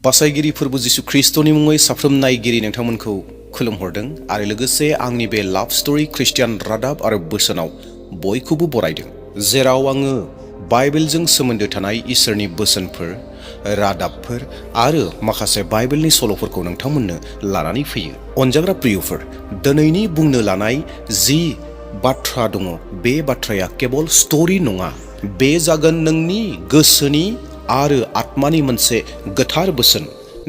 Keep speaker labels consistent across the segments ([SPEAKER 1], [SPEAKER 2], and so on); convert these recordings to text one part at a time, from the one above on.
[SPEAKER 1] बासायगिरि फोरबो जिसु ख्रीष्टनि मुङै साफ्रोम नायगिरि नोंथांमोनखौ खुलुमहरदों आरो लोगोसे आंनि बे लाभ स्टोरी ख्रिस्टियान रादाब आरो बोसोनाव बयखौबो बरायदों, जेराव आङो बाइबेलजों सोमोन्दो थानाय इसोरनि बोसोनफोर, रादाबफोर आरो माखासे बाइबेलनि सल'फोरखौ नोंथांमोननो लानानै फैयो। अनजाग्रा प्रियफोर, दिनैनि बुंनो लानाय जि बाथ्रा दङ बे बाथ्राया केवल स्टोरी नङा, बे जागोन नोंनि गोसोनि आरो आत्मानि मोनसे गोथार बोसोन।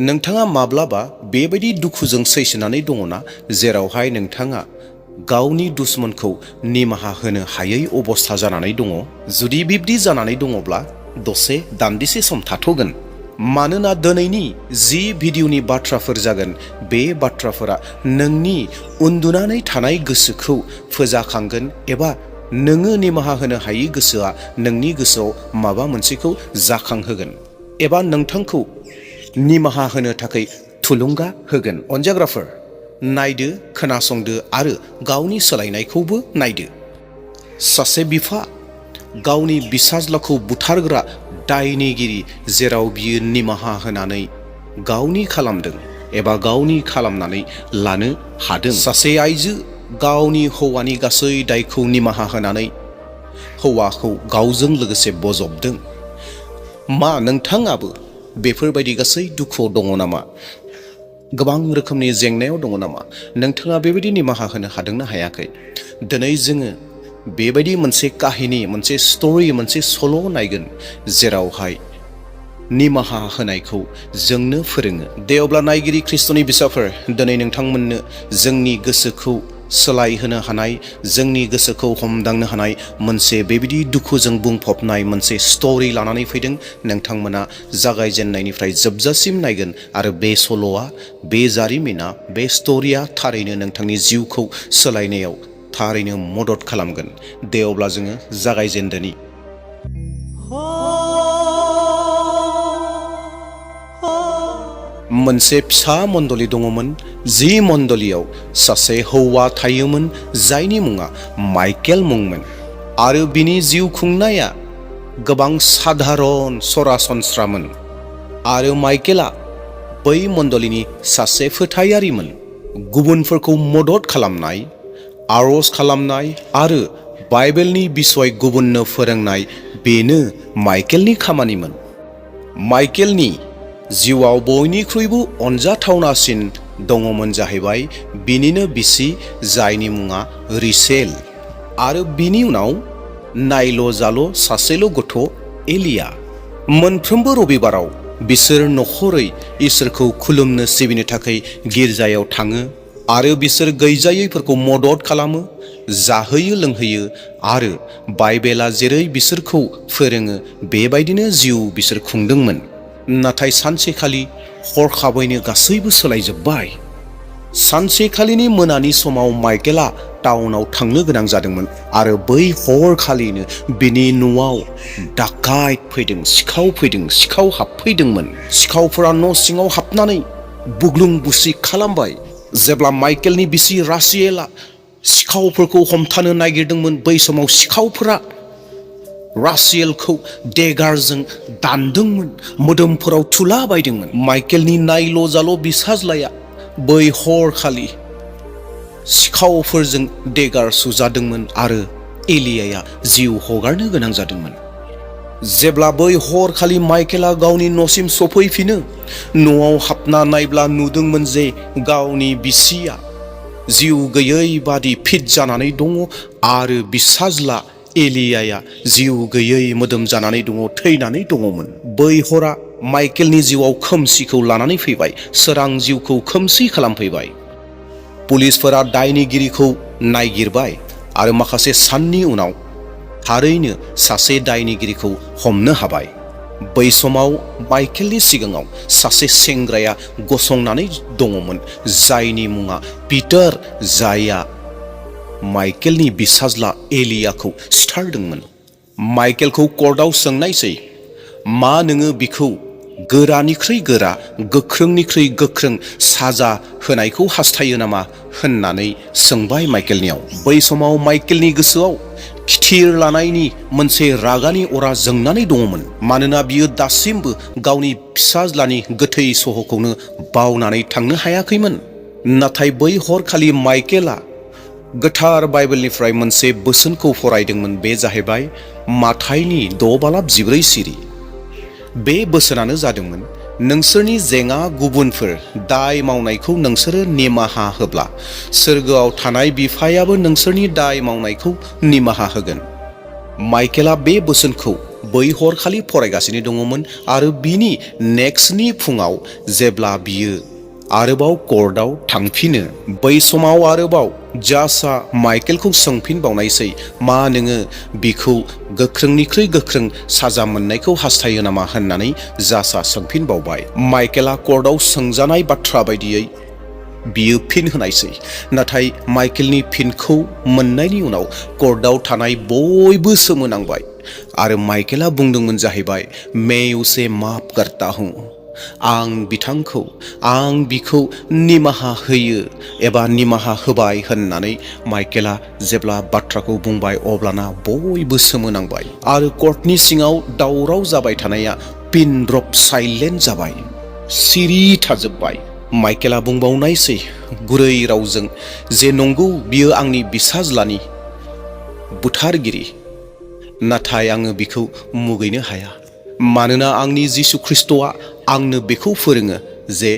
[SPEAKER 1] नोंथाङा माब्लाबा बेबायदि दुखुजों सैसोनानै दङना जेरावहाय नोंथाङा गावनि दुश्मनखौ निमाहा होनो हायै अबस्था जानानै दङ? जुदि बिब्दि जानानै दङब्ला दसे दान्दिसे सम थाथ'गोन, मानोना दिनैनि जि भिडिअनि बाथ्राफोर जागोन बे बाथ्राफोरा नोंनि उन्दुनानै थानाय गोसोखौ फोजाखांगोन, एबा नोङो निमाहा होनो हायै गोसोआ नोंनि गोसोआव माबा मोनसेखौ जाखांहोगोन एबा नोंथांखौ निमाहा होनो थाखाय थुलुंगा होगोन। अनजाग्राफोर, नायदो, खोनासंदो आरो गावनि सोलायनायखौबो नायदो। सासे बिफा गावनि बिसाज्लाखौ बुथारग्रा दायनिगिरि, जेराव बियो निमाहा होनानै गावनि खालामदों एबा गावनि खालामनानै लानो हादों। सासे आइजो गावनि हौवानि गासै दायखौ निमाहा होनानै हौवाखौ गावजों लोगोसे बजबदों। मा नोंथाङाबो बेफोरबायदि गासै दुखुआव दङ नामा? गोबां रोखोमनि जेंनायाव दङ नामा? नोंथाङा बेबायदि निमाहा होनो हादोंना हायाखै? दिनै जोङो बेबायदि मोनसे काहिनी, मोनसे स्टोरी, मोनसे सल' नायगोन जेरावहाय निमाहा होनायखौ जोंनो फोरोङो। दे अब्ला नायगिरि ख्रिस्टनि फिसाफोर, दिनै नोंथांमोननो जोंनि गोसोखौ सोलायहोनो हानाय, जोंनि गोसोखौ हमदांनो हानाय मोनसे बेबायदि दुखुजों बुंफबनाय मोनसे स्टोरी लानानै फैदों। नोंथांमोना जागायजेननायनिफ्राय जोबजासिम नायगोन आरो बे सल'आ, बे जारिमिना, बे स्टोरीया थारैनो नोंथांनि जिउखौ सोलायनायाव थारैनो मदद खालामगोन। दे अब्ला जोङो जागायजेनदोनि। मोनसे फिसा मण्डली दङमोन, जि मण्डलीयाव सासे हौवा थायोमोन जायनि मुङा माइकेल मुंमोन, आरो बिनि जिउ खुंनाया गोबां साधारन सरासनस्रामोन। आरो माइकेला बै मण्डलीनि सासे फोथायारिमोन। गुबुनफोरखौ मदद खालामनाय, आरज खालामनाय आरो बाइबेलनि बिसय गुबुननो फोरोंनाय, बेनो माइकेलनि खामानिमोन। माइकेलनि जिउआव बयनिख्रुइबो अनजाथावनासिन दङमोन जाहैबाय बिनिनो बिसि, जायनि मुङा रिचेल, आरो बिनि उनाव नायल' जाल' सासेल' गथ' एलिया। मोनफ्रोमबो रबिबाराव बिसोर नखरै इसोरखौ खुलुमनो सिबिनो थाखाय गिर्जायाव थाङो, आरो बिसोर गैजायैफोरखौ मदद खालामो, जाहोयो लोंहोयो, आरो बाइबेला जेरै बिसोरखौ फोरोङो बेबायदिनो जिउ बिसोर खुंदोंमोन। नाथाय सानसेखालि हरखाबैनो गासैबो सोलायजोब्बाय। सानसेखालिनि मोनानि समाव माइकेला टाउनाव थांनो गोनां जादोंमोन, आरो बै हरखालिनो बिनि न'आव डाकाइत फैदों, सिखाव फैदों, सिखाव हाबफैदोंमोन। सिखावफोरा न' सिङाव हाबनानै बुग्लुं बुसि खालामबाय। जेब्ला माइकेलनि बिसि रासिएला सिखावफोरखौ हमथानो नागिरदोंमोन, बै समाव सिखावफोरा रासिएलखौ देगारजों दानदोंमोन, मोदोमफोराव थुला बायदोंमोन। माइकेलनि नायल' जाल' बिसाज्लाया बै हरखालि सिखावफोरजों देगार सुजादोंमोन, आरो एलियाया जिउ हगारनो गोनां जादोंमोन। जेब्ला बै हरखालि माइकेला गावनि न'सिम सफैफिनो, न'आव हाबना नायब्ला नुदोंमोन जे गावनि बिसिया जिउ गैयै बादि फिट जानानै दङ, आरो बिसाज्ला एलियाया जिउ गैयै मोदोम जानानै दङ, थैनानै दङमोन। बै हरा माइकेलनि जिउआव खोमसिखौ लानानै फैबाय, सोरां जिउखौ खोमसि खालामफैबाय। पुलिसफोरा दायनिगिरिखौ नायगिरबाय, आरो माखासे साननि उनाव थारैनो सासे दायनिगिरिखौ हमनो हाबाय। बै समाव माइकेलनि सिगाङाव सासे सेंग्राया गसंनानै दङमोन, जायनि मुङा पिटार, जायआ माइकेलनि बिसाज्ला एलियाखौ सिथारदोंमोन। माइकेलखौ कर्टआव सोंनायसै, मा नोङो बिखौ गोरानिख्रुइ गोरा, गोख्रोंनिख्रुइ गोख्रों साजा होनायखौ हास्थायो नामा होननानै सोंबाय माइकेलनियाव। बै समाव माइकेलनि गोसोआव खिथिर लानायनि मोनसे रागानि अरा जोंनानै दङमोन, मानोना बियो दासिमबो गावनि फिसाज्लानि गोथै सह'खौनो बावनानै थांनो हायाखैमोन। नाथाय बै हरखालि माइकेला गोथार बाइबेलनिफ्राय मोनसे बोसोनखौ फरायदोंमोन। बे जाहैबाय माथाइनि 6:14 सिरि। बे बोसोनानो जादोंमोन, नोंसोरनि जेंना गुबुनफोर दाय मावनायखौ नोंसोरो निमाहा होब्ला सोरगोआव थानाय बिफायाबो नोंसोरनि दाय मावनायखौ निमाहा होगोन। माइकेला बे बोसोनखौ बै हरखालि फरायगासिनो दङमोन आरो बिनि नेक्स्टनि फुङाव जेब्ला बियो आरोबाव कर्टआव थांफिनो, बै समाव आरोबाव जाजआ माइकेलखौ सोंफिनबावनायसै, मा नोङो बिखौ गोख्रोंनिख्रुइ गोख्रों साजा मोननायखौ हास्थायो नामा होननानै जाजआ सोंफिनबावबाय। माइकेला कर्टआव सोंजानाय बाथ्रा बायदियै बियो फिन होनायसै। नाथाय माइकेलनि फिनखौ मोननायनि उनाव कर्टआव थानाय बयबो सोमोनांबाय आरो माइकेला बुंदोंमोन जाहैबाय, मैं उसे माफ करता हूं। आं बिखौ निमाहा होयो एबा निमाहा होबाय होननानै माइकेला जेब्ला बाथ्राखौ बुंबाय, अब्लाना बयबो सोमोनांबाय आरो कर्टनि सिङाव दावराव जाबाय थानाया पिन ड्रप साइलेन्ट जाबाय, सिरि थाजोब्बाय। माइकेला बुंबावनायसै गुरै रावजों जे नंगौ बियो आंनि बिसाज्लानि बुथारगिरि, नाथाय आङो बिखौ मुगैनो हाया, मानोना आंनि जिसु ख्रिस्ट'आ आंनो बेखौ फोरोङो जे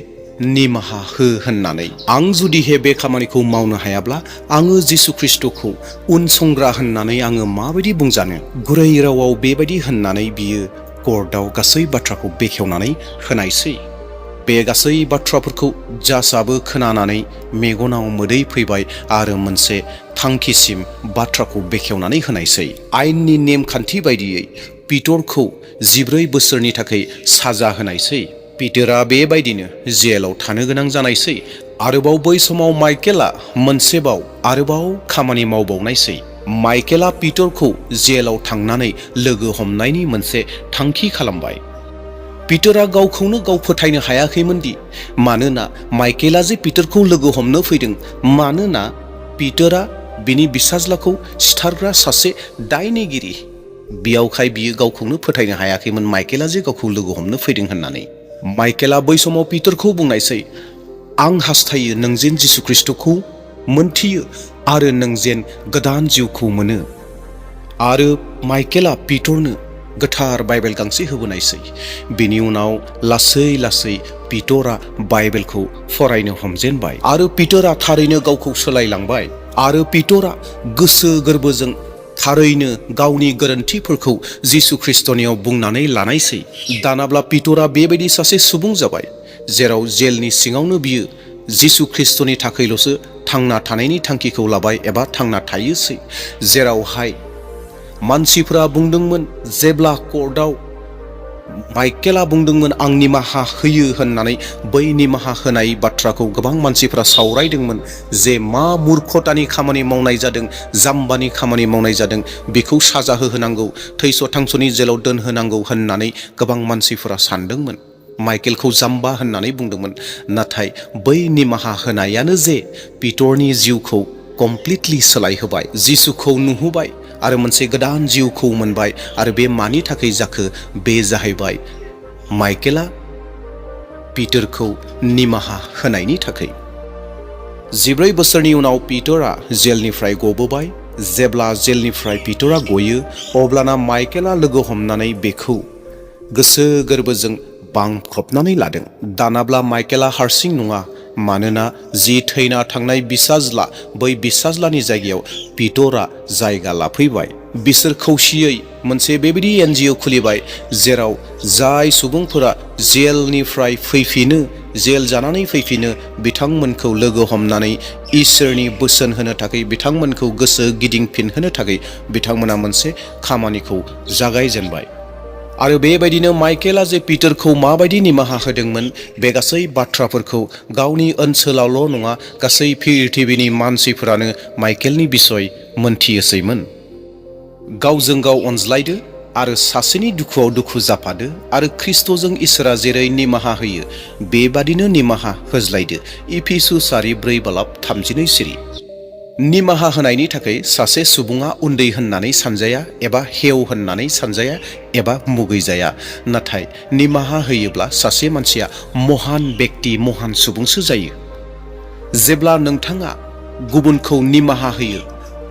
[SPEAKER 1] निमाहा हो होननानै। आं जुदिहे बे खामानिखौ मावनो हायाब्ला आङो जिसु ख्रिस्ट'खौ उनसंग्रा होननानै आङो माबायदि बुंजानो? गुरै रावाव बेबायदि होननानै बियो कर्टआव गासै बाथ्राखौ बेखेवनानै होनायसै। बे गासै बाथ्राफोरखौ जाजआबो खोनानानै मेगनाव मोदै फैबाय आरो मोनसे थांखिसिम बाथ्राखौ बेखेवनानै होनायसै। आयेननि नेमखान्थि बायदियै पिटरखौ 14 बोसोरनि थाखाय साजा होनायसै। पिटरा बेबायदिनो जेलाव थानो गोनां जानायसै। आरोबाव बै समाव माइकेला मोनसेबाव आरोबाव खामानि मावबावनायसै। माइकेला पिटरखौ जेलाव थांनानै लोगो हमनायनि मोनसे थांखि खालामबाय। पिटरा गावखौनो गाव फोथायनो हायाखैमोन दि मानोना माइकेला जे पिटरखौ लोगो हमनो फैदों, मानोना पिटरा बिनि बिसाज्लाखौ सिथारग्रा सासे दायनिगिरि। बेयावखाय बियो गावखौनो फोथायनो हायाखैमोन माइकेला जे गावखौ लोगो हमनो फैदों होननानै। माइकेला बै समाव पिटरखौ बुंनायसै, आं हास्थायो नोंजेन जिसु ख्रिस्ट'खौ मोनथियो आरो नोंजेन गोदान जिउखौ मोनो। आरो माइकेला पिटरनो गोथार बाइबेल गांसे होबोनायसै। बेनि उनाव लासै लासै पिटरा बाइबेलखौ फरायनो हमजेनबाय आरो पिटरा थारैनो गावखौ सोलायलांबाय आरो पिटरा गोसो गोरबोजों थारैनो गावनि गोरोन्थिफोरखौ जिसु ख्रिस्ट'नियाव बुंनानै लानायसै। दानाब्ला पिटरा बेबायदि सासे सुबुं जाबाय जेराव जेलनि सिङावनो बियो जिसु ख्रिस्ट'नि थाखायल'सो थांना थानायनि थांखिखौ लाबाय एबा थांना थायोसै। जेरावहाय मानसिफोरा बुंदोंमोन, जेब्ला कर्टआव माइकेला बुंदोंमोन आं निमाहा होयो होननानै, बै निमाहा होनाय बाथ्राखौ गोबां मानसिफोरा सावरायदोंमोन जे मा मुर्खतानि खामानि मावनाय जादों, जाम्बानि खामानि मावनाय जादों, बेखौ साजा होनांगौ, थैस' थांस'नि जेलाव दोनहोनांगौ होननानै गोबां मानसिफोरा सानदोंमोन। माइकेलखौ जाम्बा होननानै बुंदोंमोन। नाथाय बै निमाहा होनायानो जे पिटरनि जिउखौ कमप्लिटलि सोलायहोबाय, जिसुखौ नुहुबाय आरो मोनसे गोदान जिउखौ मोनबाय। आरो बे मानि थाखाय जाखो? बे जाहैबाय माइकेला पिटरखौ निमाहा होनायनि थाखाय। 14 बोसोरनि उनाव पिटरा जेलनिफ्राय गबोबाय। जेब्ला जेलनिफ्राय पिटरा गयो, अब्लाना माइकेला लोगो हमनानै बेखौ गोसो गोरबोजों बांख्रबनानै लादों। दानाब्ला माइकेला हारसिं नङा, मानोना जि थैना थांनाय बिसाज्ला, बै बिसाज्लानि जायगायाव पिटरा जायगा लाफैबाय। बिसोर खौसेयै मोनसे बेबायदि NGO खुलिबाय जेराव जाय सुबुंफोरा जेलनिफ्राय फैफिनो, जेल जानानै फैफिनो, बिथांमोनखौ लोगो हमनानै इसोरनि बोसोन होनो थाखाय, बिथांमोनखौ गोसो गिदिंफिनहोनो थाखाय बिथांमोना मोनसे खामानिखौ जागायजेनबाय। आरो बेबायदिनो माइकेला जे पिटरखौ माबायदि निमाहा होदोंमोन, बे गासै बाथ्राफोरखौ गावनि ओनसोलावल' नङा, गासै पृथिबिनि मानसिफोरानो माइकेलनि बिसय मोनथियोसैमोन। गावजों गाव अनज्लायदो आरो सासेनि दुखुआव दुखु जाफादो आरो ख्रिस्ट'जों इसोरा जेरै निमाहा होयो बेबादिनो निमाहा होज्लायदो। इफिसुस 4:32 सिरि। निमाहा होनायनि थाखाय सासे सुबुङा उन्दै होननानै सानजाया एबा हेव होननानै सानजाया एबा मुगैजाया। नाथाय निमाहा होयोब्ला सासे मानसिया महान बेक्ति, महान सुबुंसो जायो। जेब्ला नोंथाङा गुबुनखौ निमाहा होयो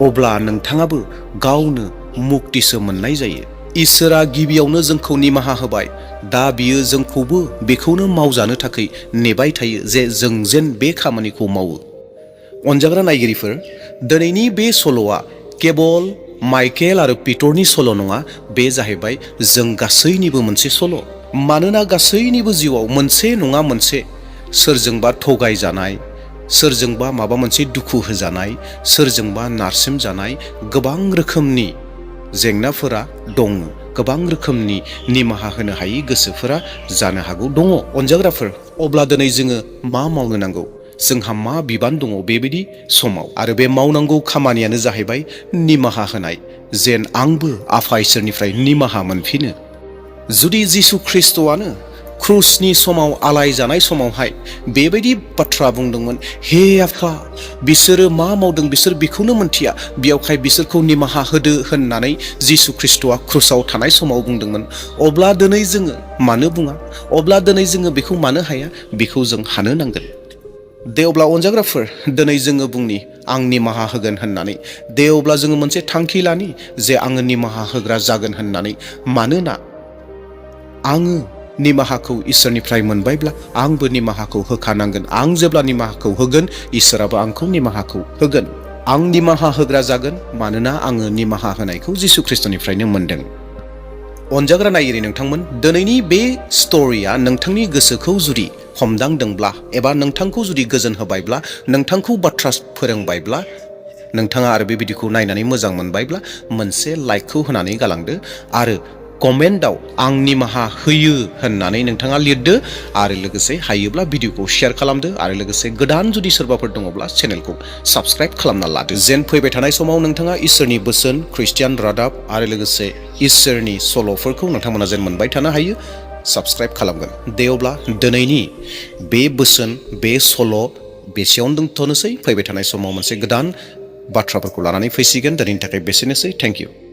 [SPEAKER 1] अब्ला नोंथाङाबो गावनो मुक्तिसो मोननाय जायो। इसोरा गिबियावनो जोंखौ निमाहा होबाय, दा बियो जोंखौबो बेखौनो मावजानो थाखाय नेबाय थायो जे जों जेन बे खामानिखौ मावो। अनजाग्रा नायगिरिफोर, दिनैनि बे सल'आ केवल माइकेल आरो पिटरनि सल' नङा, बे जाहैबाय जों गासैनिबो मोनसे सल'। मानोना गासैनिबो जिउआव मोनसे नङा मोनसे सोरजोंबा थगायजानाय, सोरजोंबा माबा मोनसे दुखु होजानाय, सोरजोंबा नारसिमजानाय गोबां रोखोमनि जेंनाफोरा दङ। गोबां रोखोमनि निमाहा होनो हायै गोसोफोरा जानो हागौ दङ। अनजाग्राफोर, अब्ला दिनै जोङो मा मावनो नांगौ? जोंहा मा बिबान दङ बेबायदि समाव? आरो बे मावनांगौ खामानियानो जाहैबाय निमाहा होनाय, जेन आंबो आफा इसोरनिफ्राय निमाहा मोनफिनो। जुदि जिसु ख्रिस्ट'आनो क्रुसनि समाव आलाय जानाय समावहाय बेबायदि बाथ्रा बुंदोंमोन, हे आफा, बिसोरो मा मावदों बिसोर बेखौनो मोनथिया, बेयावहाय बिसोरखौ निमाहा होदो होननानै जिसु ख्रिस्ट'आ क्रुसाव थानाय समाव बुंदोंमोन, अब्ला दिनै जोङो मानो बुङा? अब्ला दिनै जोङो बेखौ मानो हाया? बेखौ जों हानो नांगोन। दे अब्ला अनजाग्राफोर, दिनै जोङो बुंनि आं निमाहा होगोन होननानै। दे अब्ला जोङो मोनसे थांखि लानि जे आङो निमाहा होग्रा जागोन होननानै। मानोना आङो निमाहाखौ इसोरनिफ्राय मोनबायब्ला आंबो निमाहाखौ होखानांगोन। आं जेब्ला निमाहाखौ होगोन, इसोराबो आंखौ निमाहाखौ होगोन। आं निमाहा होग्रा जागोन मानोना आङो निमाहा होनायखौ जिसु ख्रिस्ट'निफ्रायनो मोनदों। अनजाग्रा नायगिरि नोंथांमोन, दिनैनि बे स्ट'रिया नोंथांनि गोसोखौ जुदि हमदांदोंब्ला एबा नोंथांखौ जुदि गोजोन होबायब्ला, नोंथांखौ बाथ्रा फोरोंबायब्ला, नोंथाङा आरो बे भिडिअखौ नायनानै मोजां मोनबायब्ला मोनसे लाइकखौ होनानै गालांदो आरो कमेन्टआव आं निमाहा होयो होननानै नोंथाङा लिरदो आरो लोगोसे हायोब्ला भिडिअखौ शेयार खालामदो आरो लोगोसे गोदान जुदि सोरबाफोर दङब्ला चेनेलखौ साबस्क्राइब खालामना लादो, जेन फैबाय थानाय समाव नोंथाङा इसोरनि बोसोन, ख्रिस्टियान रादाब आरो लोगोसे इसोरनि सल'फोरखौ नोंथांमोना जेन मोनबाय थानो हायो। साबस्क्राइब खालामगोन। दे अब्ला दिनैनि बे बोसोन, बे सल' बेसेयावनो दोनथ'नोसै। फैबाय थानाय समाव मोनसे गोदान बाथ्राफोरखौ लानानै फैसिगोन। दिनैनि थाखाय बेसेनोसै। Thank you.